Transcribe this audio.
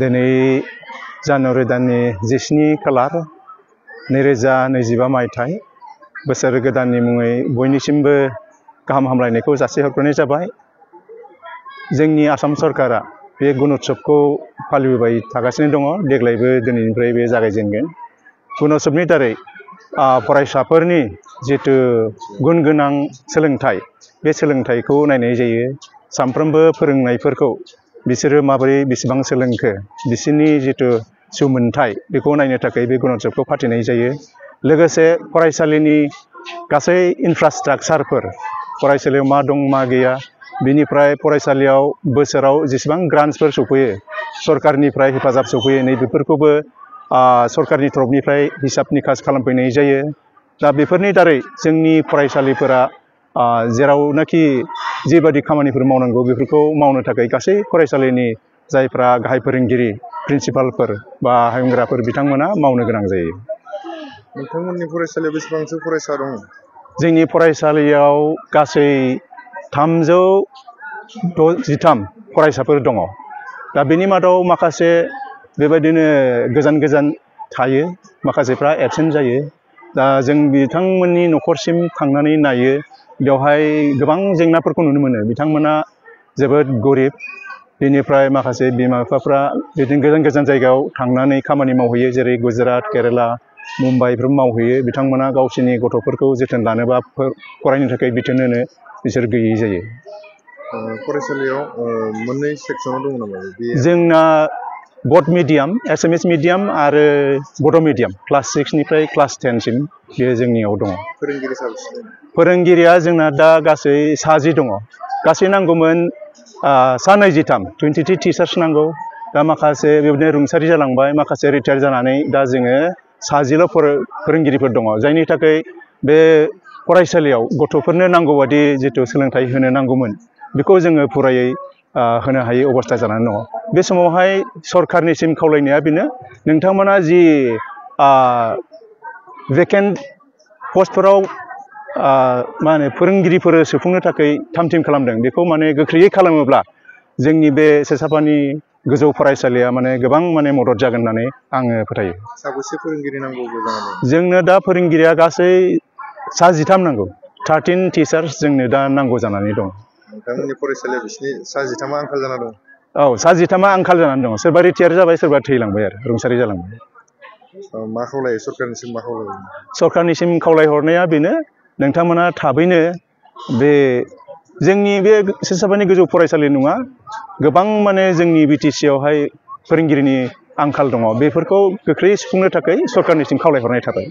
दिनै जानुवारि दाननि 17 खालार 2025 मायथाइ बोसोर गोदाननि मुङै बयनिसिमबो गाहाम हामलायनायखौ जासिहरग्रोनाय जाबाय। जोंनि आसाम सरकारा बे गुणोत्सवखौ फालिबोबाय थागासिनो दङ। देग्लायबो दिनैनिफ्राय बे जागायजेनगोन। गुणोत्सवनि दारै फरायसाफोरनि जितु गुन गोनां सोलोंथाइ, बे सोलोंथाइखौ नायनाय जायो। सानफ्रोमबो फोरोंनायफोरखौ बिसोरो माबोरै बेसेबां सोलोंखो, बिसोरनि जितु सुमोनथाइ, बेखौ नायनो थाखाय बे गुणोत्सवखौ फाथिनाय जायो। लोगोसे फरायसालिनि गासै इनफ्रास्ट्राक्चारफोर, फरायसालियाव मा दं मा गैया, बिनिफ्राय फरायसालियाव बोसोराव जेसेबां ग्रान्टसफोर सफैयो, सरकारनिफ्राय हेफाजाब सफैयो, नैबेफोरखौबो सरकारनि तरफनिफ्राय हिसाब निकास खालामफैनाय जायो। दा बेफोरनि दारै जोंनि फरायसालिफोरा जेरावनाखि जिबादि खामानिफोर मावनांगौ बेफोरखौ मावनो थाखाय गासै फरायसालिनि जायफ्रा गाहाय फोरोंगिरि, प्रिन्सिपालफोर बा हायुंगोराफोर बिथांमोना मावनो गोनां जायो। नोंथांमोननि फरायसालियाव बेसेबांसो फरायसा दङ? जोंनि फरायसालियाव गासै 363 फरायसाफोर दङ। दा बेनि मादाव माखासे बेबायदिनो गोजान गोजान थायो, माखासेफ्रा एबसेन्ट जायो। दा जों बिथांमोननि न'खरसिम थांनानै नायो, बेवहाय गोबां जेंनाफोरखौ नुनो मोनो। बिथांमोना जोबोद गरिब। बेनिफ्राय माखासे बिमा बिफाफ्रा बिदिनो गोजान गोजान जायगायाव थांनानै खामानि मावहैयो, जेरै गुजरात, केरेला, मुम्बाइफ्राव मावहैयो। बिथांमोना गावसोरनि गथ'फोरखौ जोथोन लानोबा फरायनो थाखाय बिथोन होनो बिसोर गैयै जायो। फरायसालियाव मोननै सेक्सनाव दङ नामा? जोंना बड मिडियाम, एसामिस मिडियाम आरो बड' मिडियाम, क्लास 6 निफ्राय क्लास 10 सिम बेयो जोंनियाव दङ। फोरोंगिरि साबेसे दङ? फोरोंगिरिया जोंना दा गासै 60 दङ। गासै नांगौमोन 23 23 टिचार्स नांगौ। दा माखासे बेबायदिनो रुंसारि जालांबाय, माखासे रिटायार जानानै दा जोङो 60ल' फोरोंगिरिफोर दङ। जायनि थाखाय बे फरायसालियाव गथ'फोरनो नांगौ बादि जितु सोलोंथाइ होनो नांगौमोन, बेखौ जोङो फुरायै होनो हायै अबस्था जानानै दङ। बे समावहाय सरकारनिसिम खावलायनाया बेनो, नोंथांमोना जि भेकेन्ट पस्टफोराव फोरोंगिरिफोर सोफुंनो थाखाय थाम-थिम खालामदों, बेखौ गोख्रैयै खालामोब्ला जोंनि बे सेसापानि गोजौ फरायसालिया गोबां मदद जागोन होननानै आङो फोथायो। साबेसे फोरोंगिरि नांगौ जानानै दं? जोंनो दा फोरोंगिरिया गासै 13 नांगौ। 13 टिचार्स जोंनो दा नांगौ जानानै दं। नोंथांमोननि फरायसालियाव बिसिनि 13 आंखाल जाना दं? औ, 13 आंखाल जानानै दङ। सोरबा रिटायार जाबाय, सोरबा थैलांबाय आरो रुंसारि जालांबाय। मा खावलायो सरकारनिसिम, मा खावलायो? सरकारनिसिम खावलायहरनाया बेनो, नोंथांमोना थाबैनो बे जोंनि बे सेसापानि गोजौ फरायसालि नङा, गोबां जोंनि BTC आवहाय फोरोंगिरिनि आंखाल दङ। बेफोरखौ गोख्रै सुफुंनो थाखाय सरकारनिसिम खावलायहरनाय थाबाय।